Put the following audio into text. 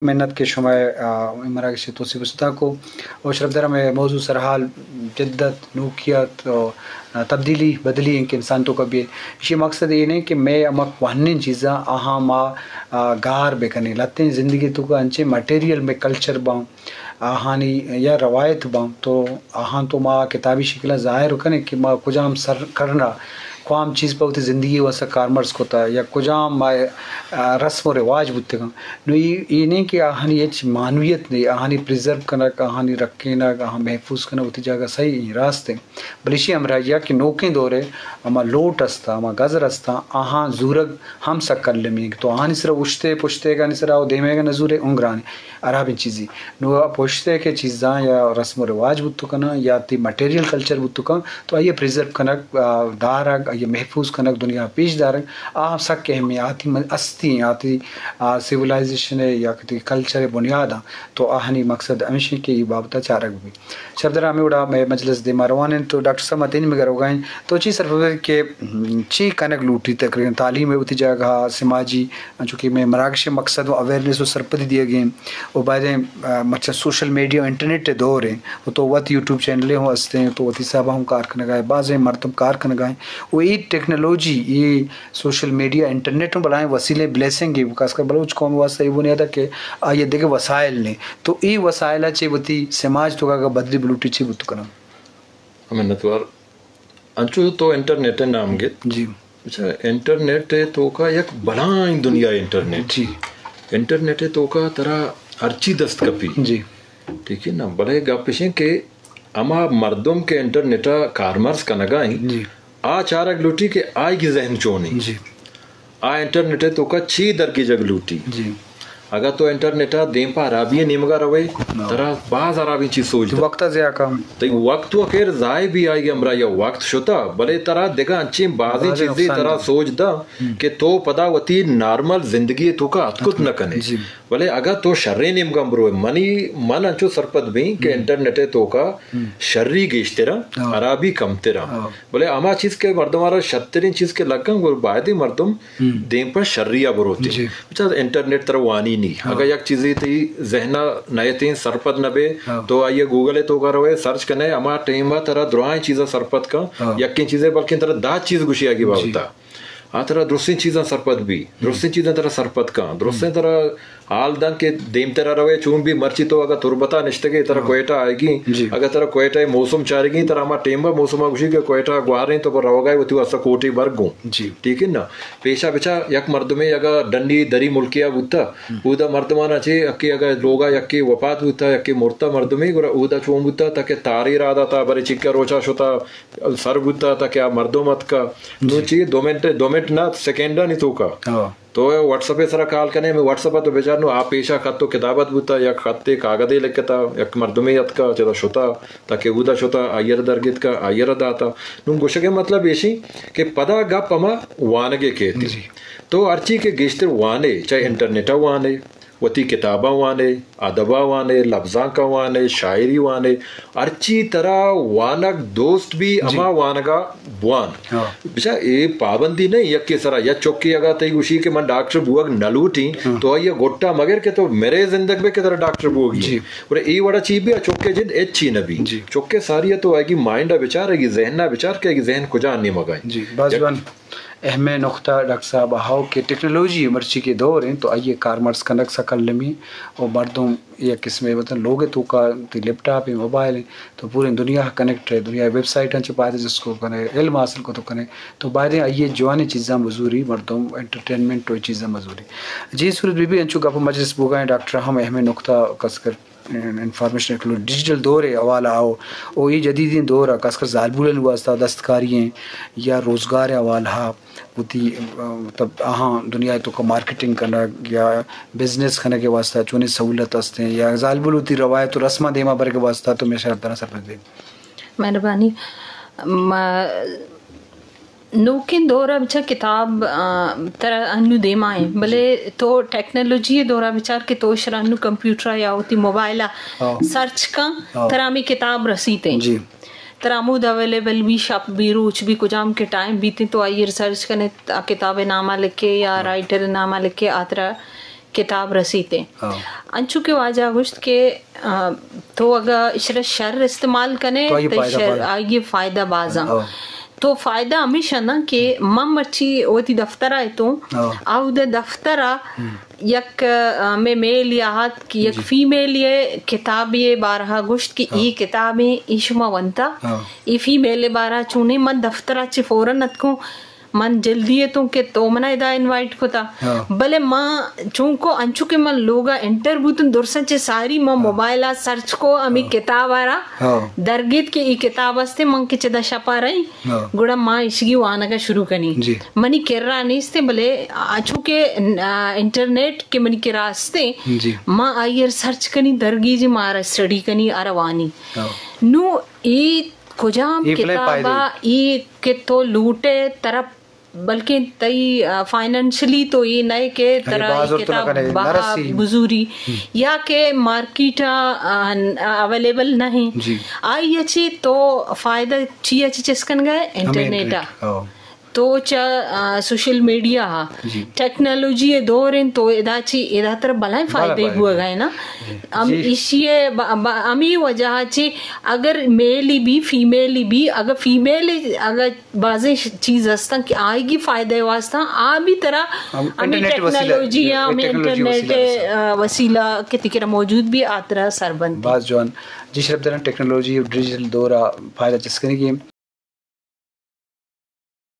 منت کہ شما، آ، اے مراگش ءَ توسیپ ءُ ستاک کو۔ او شرفدار، ہمے موضوع سرحال جدت، نوکیت، او، آ، تبدیلی، بدلی انت کہ انسان توکا بی۔ ایشی مقصد اے نہ کہ مئے ہما کوہنیں چیزاں آہاں ما، آ، گار بکنیں۔ لہتیں زندگی توکا انچیں مٹیریل مئے کلچر باں، آہانی یا روایت باں، تو آہاں تو ما کتابی شکل ءَ ظاہر کنیں کہ ما کجام سر کرنا، کوام چیز پہ وتی زندگی واسطہ کارمرز کتا یا کجام ما، آ، رسم و رواج بوتگاں۔ نو اے، اے نہ کہ آہانی ہچ معنویت نہ، آہانی پریزرو کنگ، آہانی رکینگ، آہاں محفوظ کنگ وتی جاگہ صحیح ایں، راست ایں۔ بلے ایشی ہمراہی ءَ کہ نوکیں دور ءَ ہما لوٹ است، ہما گزر است، آہاں زورگ ہم سک المی۔ تو آہانی سرا اوشتے، پشتیگانی سرا او دیمیگا نزورے، اون گران ایں، ہرابیں چیزے۔ نو پشتیگے چیزاں یا رسم و رواج بوت کناں یا تی مٹیریل کلچر بوت کناں، تو آئی ءَ پریزرو کنگ، آ، دارگ، آئی ءَ محفوظ کنگ، دنیا ءَ پیش دارگ، آ سک اہم ایں۔ آ تی من-، ہستی ایں، آ تی، آ، سیولائزیشن ءِ یا کہ تی کلچر ءِ بنیاد آں۔ تو آہانی مقصد ہمیش ایں کہ اے بابت ءَ چارگ بہ بیت۔ شرفدار، ہمے وڑا مئے مجلس دیما روان انت، تو ڈاکٹر صاحب ما تئی نیمگا روگا ایں۔ تو چی سرپد کہ، ہم، چی کنگ لوٹی؟ تقریباً تعلیم ءِ وتی جاگہ، سماجی، انچو کہ مئے مراگش ءِ مقصد و اویئرنیس و سرپدی دیگ ایں۔ و بایدیں، آ، مرچاں سوشل میڈیا و انٹرنیٹ ءِ دور ایں، و تو وت یوٹیوب چینل ہوں ہستیں، تو وتی حسابا ہوں کار کنگا ئے، بازیں مردم کار کنگا ایں۔ و اے ٹیکنالوجی، اے سوشل میڈیا، انٹرنیٹ ہوں بلاہیں وسیلے، بلیسنگ ایں، خاص کر بلوچ قوم واسطہ اے بنیاد ایں کہ آئی ءَ دگہ وسائل نیں۔ تو اے وسائل ءَ چہ وتی سماج توکا اگاں بدلی بلوٹی، چی بوت کناں؟ منتوار۔ انچو تو انٹرنیٹ ءِ نام گت۔ جی۔ اچھا، انٹرنیٹ ءِ توکا یک بلاہیں دنیا انٹرنیٹ۔ جی۔ انٹرنیٹ ءِ توکا ترا ہرچی دست کپی۔ جی۔ ٹھیک ہے نا؟ بلے گپ اش ایں کہ ہما مردم کہ انٹرنیٹ ءَ کارمرز کنگا ایں، جی۔ آ چارگ لوٹی کہ آئی ذہن چون ایں۔ جی۔ آ انٹرنیٹ ءِ توکا چی درگیجگ لوٹی؟ جی۔ اگاں تو انٹرنیٹ ءَ دیم پہ ہرابی ءِ نیمگا روئے، ہاں۔ ترا باز ہرابیں چیز سوج دنت۔ وقت ءَ ضیاع کن۔ تئی وقت و خیر ضائع بی، آئی ہمراہی ءَ وقت شتا، بلے ترا دگہ انچیں بازیں بازیں چیزے نقصان ترا دنت۔ سوج دنت، ہم۔ کہ تو پدا وتی نارمل زندگی ءِ توکا اتکت نہ کنے۔ جی۔ بلے اگاں تو شریں نیمگا بروئے، منی، من انچو سرپد بیں کہ ہم۔ انٹرنیٹ ءِ توکا ہم۔ شری گیشتر ایں، ہاں۔ ہرابی کمتر ایں۔ ہاں۔ بلے ہما چیز کہ مردم ءَ را شرتریں چیز کہ لگاں، گڑا بایدیں مردم ہم۔ دیم پہ شری ءَ بروت۔ جی۔ بچار انٹرنیٹ ترا وانی نی۔ ہاں۔ اگاں یک چیزے تئی ذہن ءَ نئیتیں، سرپد نہ بے، ہاں۔ تو آئی ءَ گوگل ءِ توکا روئے، سرچ کنے، ہما ٹائم ءَ ترا دراہیں چیزاں سرپد کن، ہاں۔ یکیں چیزے بلکیں ترا دہ چیز گوشی آئی جی۔ بابت ءَ۔ آ ترا درستیں چیزاں سرپد بی، ہم۔ درستیں چیزاں ترا سرپد کن، درستیں ہم۔ ترا حال دنت کہ دیمترا روئے چون بی۔ مرچی تو اگاں تربتا نشتگے، ترا ہاں۔ کوئٹہ آئیگی، جی۔ اگاں ترا کوئٹہ ءِ موسم چارگی، ترا ہما ٹیمبا موسما گوشی کہ کوئٹہ گواریں، تو پر روگائے وتی واسطہ کوٹی برگ گوں۔ جی۔ ٹھیک ہے نا؟ پیشا بچار یک مردمے اگاں ڈنی دری ملکیا بوتا، ہم۔ اودا مردمانا چے یکے اگاں لوگا یکے وفات بوتا، یکے مرتا مردمے، گڑا اودا چون بوتا تاکہ تارے را داتا، برے چکا روچا شتا، سر بوتا تاکہ آ مردم اتکا۔ نو جی۔ چی دو منٹ، دو منٹ نہ، سیکنڈانی توکا۔ ہاں۔ تو واٹس اپ ءِ سرا کال کنے، ہمے واٹس اپ ءَ تو بچار نو آ پیشا خط و کتابت بوتا، یک خطے کاگدے لکھتا، یک مردمے اتکا، چدا شتا، تاکہ اودا شتا، آئی ءَ را درگیتکا، آئی ءَ را داتا۔ نوں گوشگ ءِ مطلب ایشی کہ پدا گپ ہما وانگ ءِ کیت۔ جی۔ تو ہرچی کہ گیشتر وانے، چاہے انٹرنیٹ ءَ وانے، وتی کتاباں وانے، ادب ءَ وانے، لبزانک ءَ وانے، شاعری وانے، ہرچی ترا وانگ دوست بی، جی۔ ہما وانگ ءَ بوان۔ ہاں۔ بچار اے پابندی نہ ایں یکے سرا، یا چکے اگاں تئی گوشی کہ من ڈاکٹر بوگ نہ لوٹیں، ہاں۔ تو آئی ءَ گٹا مگر کہ تو مرے زندگ بے کہ ترا ڈاکٹر بوگی۔ جی۔ گڑا اے وڑا چی بی، آ چکے جند ہچی نہ بی۔ جی۔ چکے ساری ءَ تو آئی مائنڈ ءَ بچار، آئی ذہن ءَ بچار کہ آئی ذہن کجا نیمگا ایں۔ جی، باز یک جوان اہمیں نقطہ ڈاکٹر صاحب، ہاؤ کہ ٹیکنالوجی مرچی کہ دور ایں تو آئی کارمرز کنگ سک المی، او مردم یک قسمے مطلب لوگ ءِ توکا تی لیپ ٹاپ ایں، موبائل ایں، تو پوریں دنیا کنیکٹ ایں، دنیا ویب سائٹاں چہ پائدہ جست کو کنے، علم حاصل کو تو کنے، تو بایدیں آئی ءَ جوانیں چیزاں بزوری، مردم انٹرٹینمنٹ و چیزاں بزوری۔ جی صورت بی بی انچو گپ و مجلس بوگا ایں، ڈاکٹر ہم اہمیں نقطہ کس کر انفارمیشن ٹیکنالوجی ڈیجیٹل دور ءِ حوالہ ءَ او اے جدیدیں دور ءَ خاص کر زالبولانی واسطہ دستکاری ایں یا روزگار ءِ حوالہ ءَ وتی، ا، مطلب آہاں دنیا ءِ توکا مارکیٹنگ کنگ یا بزنس کنگ ءِ واسطہ چونیں سہولت است ایں یا زالبول وتی روایت و رسماں دیما برگ ءِ واسطہ تو ہمیشہ دراں سرپد بے۔ مہربانی۔ ما نوکیں دور ءَ بچار کتاب، آ، ترا انو دیما ایں، بلے جی۔ تو ٹیکنالوجی ءِ دور ءَ بچار کہ تو اشرا انو کمپیوٹر ءَ یا وتی موبائل ءَ ہاں۔ سرچ کن، ہاں۔ ترا ہمے کتاب رسیت ایں۔ جی۔ ترا ہمود اویلیبل بی، شپ بی، روچ بی، کجام کہ ٹائم بیت ایں تو آئی ءَ سرچ کنے، آ کتاب ءِ نام ءَ لکھے یا ہاں۔ رائٹر ءِ نام ءَ لکھے، آ ترا کتاب رسیتے۔ انچو کہ واجہ گوشت کہ تو اگا اشرا شر استعمال کنے تو آئی فائدہ باز۔ تو فائدہ ہمیشہ نا کہ من مرچی وتی دفتر آئے تو آودہ دفتر آ یک مے میل یا ہات کہ یک فیمیل یہ کتاب یہ بارہا گوشت کہ ای کتابیں ای شما ونتا، ای فیمیل بارہا چونے، من دفتر آ چی فوراً اتکوں، من جلدی اتوں کہ تو منا ادا انوائٹ کتا۔ بلے ما چونکو انچو کہ من لوگا انٹر بوتن درساں چہ ساری من موبائل آ سرچ کو ہمیں کتاب آرا درگیت کہ ای کتاب استے من کہ چدا شپا رہی، گڑا ما اشگی وانگا شروع کنی۔ منی کرا نیستے بلے انچو کہ انٹرنیٹ کہ منی کرا استے، ما آئیر سرچ کنی، درگیجی، مارا اسٹڈی کنی، آرا وانی۔ نو ای کجام کتابا ای کہ تو لوٹے ترا، بلکہ تئی فائنانشلی تو ای نئے کہ ترا ای کتاب بہا بزوری یا کہ مارکیٹ اویلیبل نہیں، آئی اچی تو فائدہ چی اچی چسکن گئے؟ انٹرنیٹ آ۔ تو چا سوشل میڈیا ہا ٹیکنالوجی دور ہیں تو ادا چی ادا تر بلائیں فائدے بوگا ہے نا۔ ہم ایشی ہمی وجہ چی اگر میل بھی فیمیل بھی اگر فیمیل اگر بازیں چیز ہستاں کہ آئی گی فائدے واسطہ آ بھی ترا ہمیں ٹیکنالوجی یا ہمیں انٹرنیٹ وسیلہ کہ تکرا موجود بھی آ ترا سر بنت۔ باز جوان۔ جی شرف داران، ٹیکنالوجی و ڈیجیٹل دور آ فائدہ چسکنگی